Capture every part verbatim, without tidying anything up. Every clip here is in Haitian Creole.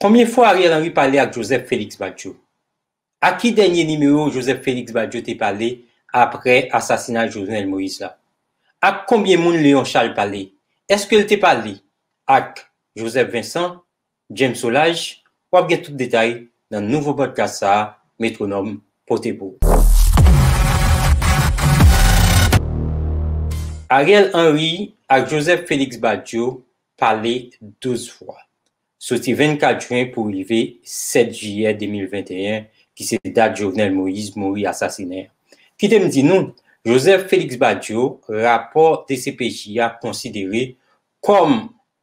Konbyen fwa Ariel Henry pale ak Joseph Félix Badio? Ak ki dènye nimewo Joseph Félix Badio te pale apre asasinay Jovenel Moïse la? Ak konbyen moun Léon Charles pale? Èske l te pale ak Joseph Vincent, James Solages? W ap gen tout detay nan nouvo podcast sa a, Metwonòm pote pou ou. Ariel Henry ak Joseph Félix Badio pale douz fwa. Soti vennkat jen pou rive sèt jiyè de mil venteyen, ki se dat Jovenel Moïse mouri asasinen an. Kite m di nou, Joseph Félix Badio, rapò D C P J a konsidere kòm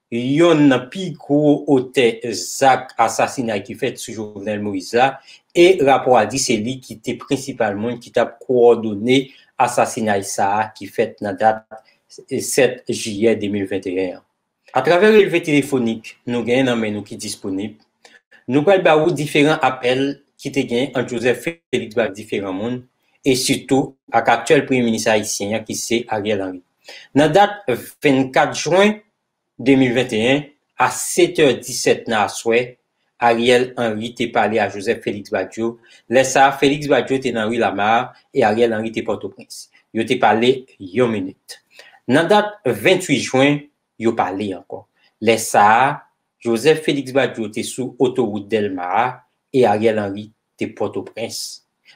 yonn nan pi gwo otè zak asasinay ki fèt sou Jovenel Moïse la, e rapò a di se li ki te prensipal moun ki t ap kowòdone asasinay sa a ki fèt nan dat sèt jiyè de mil venteyen an. Atravè relve telefonik nou genyen nan men nou ki disponib, nou pral ba ou diferan apèl ki te genyen ant Joseph Félix Badio ak diferan moun, e sitou ak aktyèl premye minis ayisyen an ki se Ariel Henry. Nan dat vennkat jen de mil venteyen, a sèt è disèt nan aswè, Ariel Henry te pale a Joseph Félix Badio. Lè sa a, Félix Badio te nan ri Lamar e Ariel Henry te Pòtoprens. Yo te pale yon minit. Nan dat venntuit jen, yo pale ankò. Lè sa a, Joseph Félix Badio te sou otowout Dèlma a e Ariel Henry te Pòtoprens.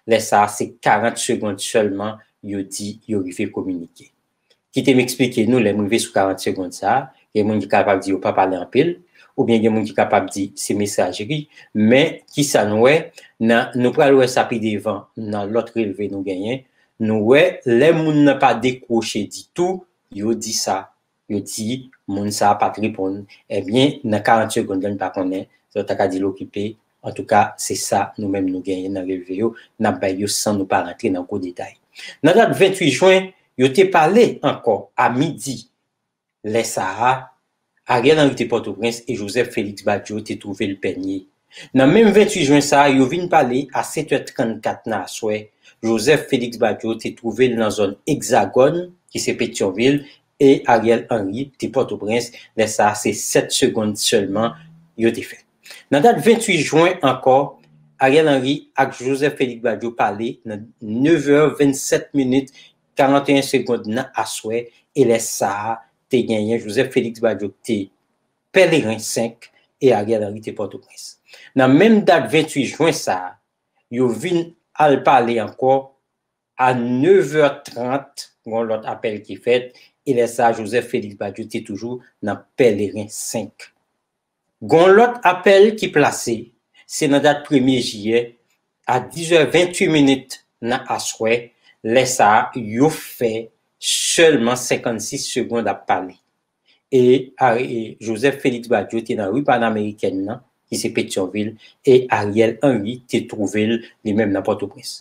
Lè sa a, se karant segond sèlman yo di yo rive kominike. Kite m eksplike nou lè m rive sou karant segond sa a. Gen moun ki kapab di yo pa pale anpil, oubyen gen moun ki kapab di se mesajri. Men, kisa nou wè? Nan, nou pral wè sa pi devan nan lòt relve nou genyen. Nou wè, lè moun nan pa dekwoche ditou, yo di sa. Yo di, moun sa a pa t reponn. Ebyen, nan karant segond la, n pa konnen, sa yo ta ka di l okipe. Antouka, se sa nou menm nou genyen nan relve yo. N ap bay yo san nou pa rantre nan gwo detay. Nan dat venntuit jen, yo te pale ankò a midi. Lè sa a, Ariel Henry te Pòtoprens e Joseph Félix Badio te twouve l Pènye. Nan menm venntuit jen sa a, yo vin pale a sèt è trannkat nan aswè. Joseph Félix Badio te twouve l nan zòn Egzagòn, ki se Petyonvil, e Ariel Henry te Pòtoprens. Lè sa a, se sèt segond sèlman yo te fè. Nan dat venntuit jen ankò, Ariel Henry ak Joseph Félix Badio pale nan nèf è vennsèt minit karanteyen segond nan aswè, e lè sa a, te genyen Joseph Félix Badio ki te Pèleren senk e Ariel Henry te Pòtoprens. Nan menm dat venntuit jen sa a, yo vin al pale ankò a nèf è trant, gon lòt apèl ki fèt, e lè sa a, Joseph Félix Badio te toujou nan Pèleren senk. Gon lòt apèl ki plase, se nan dat premye jiyè, a dis è venntuit minit nan aswè, lè sa a, yo fè sèlman senkannsis segond ap pale. E, a, e Joseph Félix Badio te nan ri Panamerikèn nan, ki se Petyonvil, e Ariel Henry te twouve l li menm nan Pòtoprens.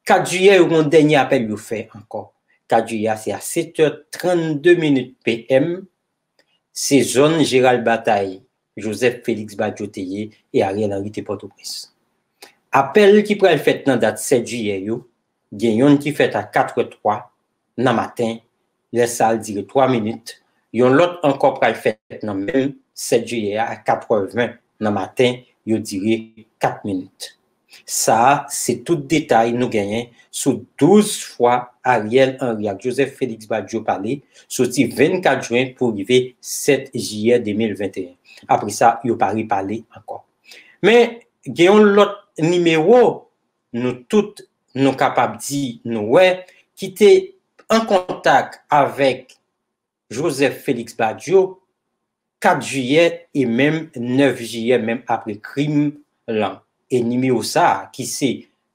Kat jiyè, yo gon dènye apèl yo fè ankò. Kat jiyè a, se a sèt è trannde minit P M, se zòn Jeral Batay Joseph Félix Badio te ye e Ariel Henry te Pòtoprens. Apèl ki pral fèt nan dat sèt jiyè yo, gen yonn ki fèt a kat è twa nan maten, lè sa a l dire twa minit, yon lòt ankò pral fèt nan menm sèt jiyè a a kat è ven nan maten, yo dire kat minit. Sa a, se tout detay nou genyen sou douz fwa Ariel Henry ak Joseph Félix Badio pale, soti vennkat jen pou rive sèt jiyè de mil venteyen. Apre sa, yo pa repale ankò. Men, gen yon lòt nimewo, nou tout, nou kapab di, nou wè, ki te an kontak avèk Joseph Félix Badio, kat jiyè e menm nèf jiyè, menm apre krim lan. E nimewo sa a, ki se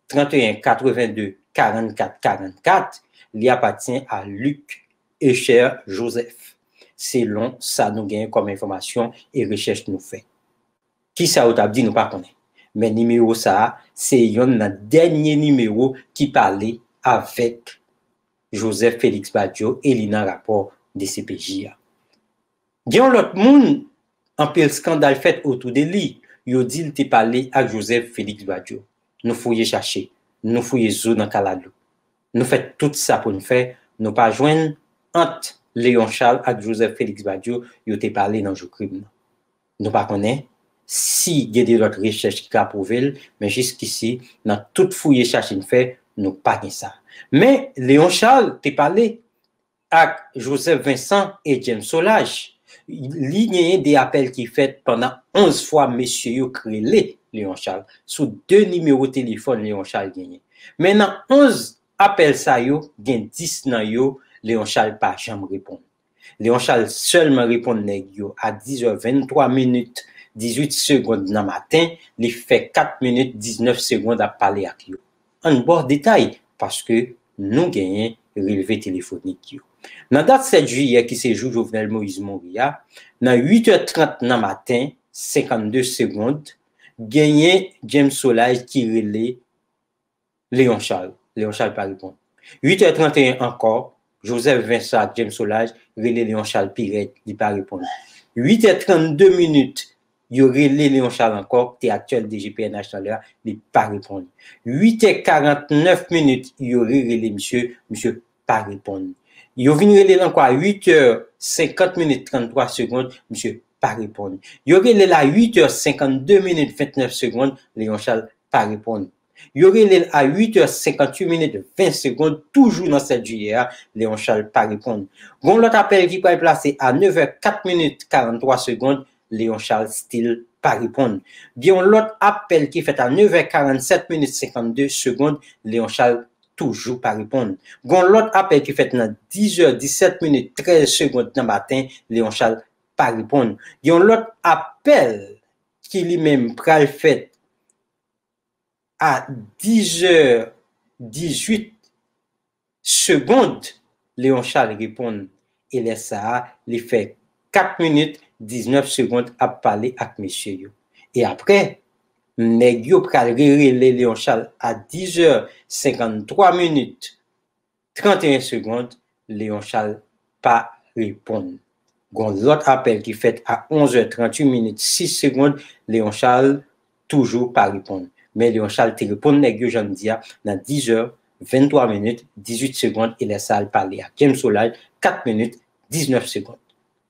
tranteyen katrevenndi karannkat karannkat, li apatyen a Luc Echer Joseph, selon sa nou genyen kòm enfòmasyon e rechèch nou fè. Kisa yo t ap di, nou pa konnen. Men nimewo sa a, se yonn nan dènye nimewo ki pale avèk Joseph Félix Badio e li nan rapò D C P J a. Gen yon lòt moun, anpil eskandal fèt otou de li. Yo di l te pale ak Joseph Félix Badio. Nou fouye chache, nou fouye zo nan kalalou. Nou fè tout sa pou n fè, nou pa jwenn ant Léon Charles ak Joseph Félix Badio yo te pale nan jou krim nan. Nou pa konnen, si gen de lòt rechèch ki ka pwouve l, men jiskisi, nan tout fouye chache n fè, nou pa gen sa. Men, Léon Charles te pale ak Joseph Vincent e James Solages. Li genyen de apèl ki fèt pandan onz fwa mesye yo k rele Léon Charles, sou de nimewo telefòn Léon Charles genyen. Men nan onz apèl sa yo, gen dis nan yo, Léon Charles pa janm reponn. Léon Charles sèlman reponn nèg yo a dis zè venntwa minit dizuit segond nan maten, li fè kat minit diznèf segond ap pale ak yo. Ann ba w detay, paske nou genyen relve telefonik yo. Nan dat sèt jiyè, ki se jou Jovenel Moïse mouri a, nan uit è trant nan maten, senkannde segond, genyen James Solages ki rele Léon Charles. Léon Charles pa reponn. Uit è tranteyen ankò, Joseph Vincent ak James Solages rele Léon Charles pi rèd, li pa reponn. Uit è trannde minit, yo rele Léon Charles ankò, ki te aktyèl D G P N H nan lè a, li pa reponn. Uit è karantnèf minit, yo rerele misye, misye pa reponn. Yo vin rele l ankò a uit è senkant minit tranntwa segond, misye pa reponn. Yo rele l a uit è senkannde minit ventnèf segond, Léon Charles pa reponn. Yo rele l a uit è senkantuit minit ven segond, toujou nan sèt jiyè a, Léon Charles pa reponn. Gon lòt apèl ki pral plase a nèf è kat minit karanntwa segond, Léon Charles still pa reponn. Gen yon lòt apèl ki fèt a nèf è karannsèt minit senkannde segond, Léon Charles toujou pa reponn. Gon lòt apèl ki fèt nan dis è disèt minit trèz segond nan maten, Léon Charles pa reponn. Gen yon lòt apèl ki li menm pral fèt a dis è dizuit segond, Léon Charles reponn. E lè sa a, li fè kat minit diznèf segond ap pale ak mesye yo. E apre, nèg yo pral rerele Léon Charles a dis è senkanntwa minit tranteyen segond, Léon Charles pa reponn. Gon lòt apèl ki fèt a onz è trantuit minit sis segond, Léon Charles toujou pa reponn. Men Léon Charles te reponn nèg yo, jan m di a, nan dis è venntwa minit dizuit segond, e lè sa a l pale ak James Solages, kat minit diznèf segond.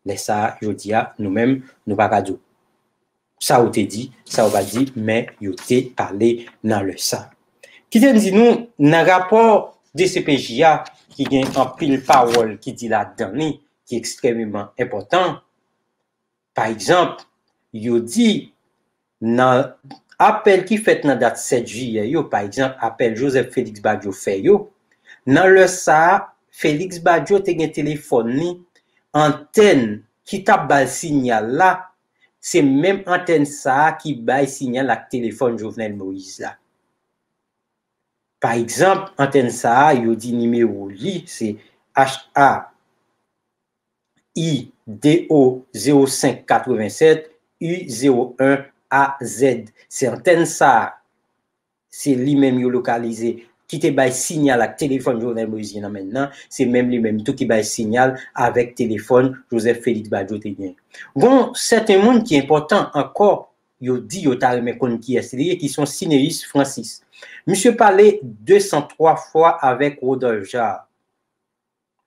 Lè sa a, jodi a, nou menm, nou pa ka di w sa yo te di, sa yo pa di, men yo te pale nan lè sa. Kite m di nou, nan rapò D C P J a, ki gen anpil pawòl ki di ladan li, ki ekstrèmeman enpòtan, pa egzanp, yo di, nan apèl ki fèt nan dat sèt jiyè yo, pa egzanp, apèl Joseph Félix Badio fè yo, nan lè sa a, Félix Badio te gen telefòn li, antèn ki t ap ba l sinyal la, se menm antèn sa a ki bay sinyal ak telefòn Jovenel Moïse la. Pa egzanp, antèn sa a, yo di nimewo li se H A I D O zewo senk katrevennsèt U zewo en A Z. Se antèn sa a, se li menm yo lokalize, ki te bay sinyal ak telefòn Jovenel Moïse gen nan men l nan, se menm li menm tou ki bay sinyal avèk telefòn Joseph Félix Badio te gen. Gon sèten moun ki enpòtan ankò, yo di yo ta renmen konn kiyès li ye, ki se yon Cinéus Francis. Misye pale de san twa fwa avèk Rodolphe Jaar,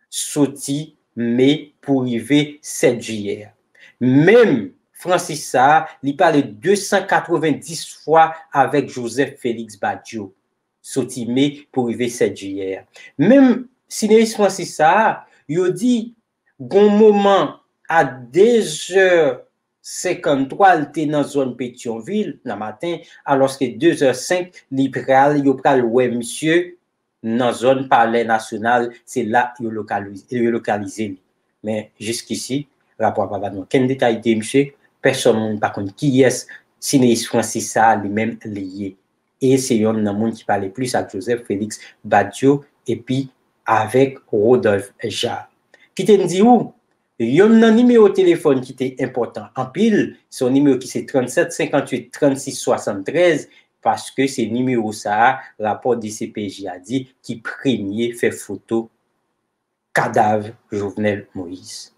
soti me pou rive sèt jiyè. Menm Francis sa a, li pale de san katrevendis fwa avèk Joseph Félix Badio, soti me pou rive sèt jiyè. Menm Cinéus Francis sa a, yo di gon moman a de zè senkanntwa, l te nan zòn Petyonvil nan maten, alòske de zè senk, li pral, yo pral wè misye nan zòn Palè Nasyonal, se la yo lokalize, yo lokalize li. Men jiskisi, rapò a pa ba nou okenn detay de misye, pèsòn moun pa konn kiyès Cinéus Francis sa a li menm li ye. E se yonn nan moun ki pale plis ak Joseph Félix Badio epi avèk Rodolphe Jaar. Kite m di ou, yonn nan nimewo telefòn ki te enpòtan anpil, se yon nimewo ki se trannsèt senkantuit trannsis swasanntrèz, paske se nimewo sa a, rapò D C P J a di, ki premye fè foto kadav Jovenel Moïse.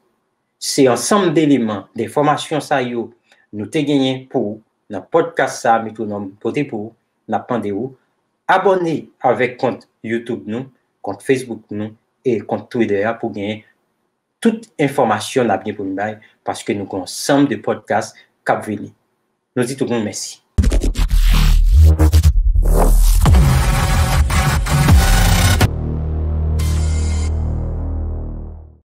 Se ansanm d eleman, d enfòmasyon sa yo nou te genyen pou ou nan podcast sa a, Metwonòm pote pou ou. N ap mande ou abòne avèk kont YouTube nou, kont Facebook nou e kont Twitter a pou genyen tout enfòmasyon n ap gen pou n bay, paske nou gen ansanm de podcast k ap vini. Nou di tout moun mèsi.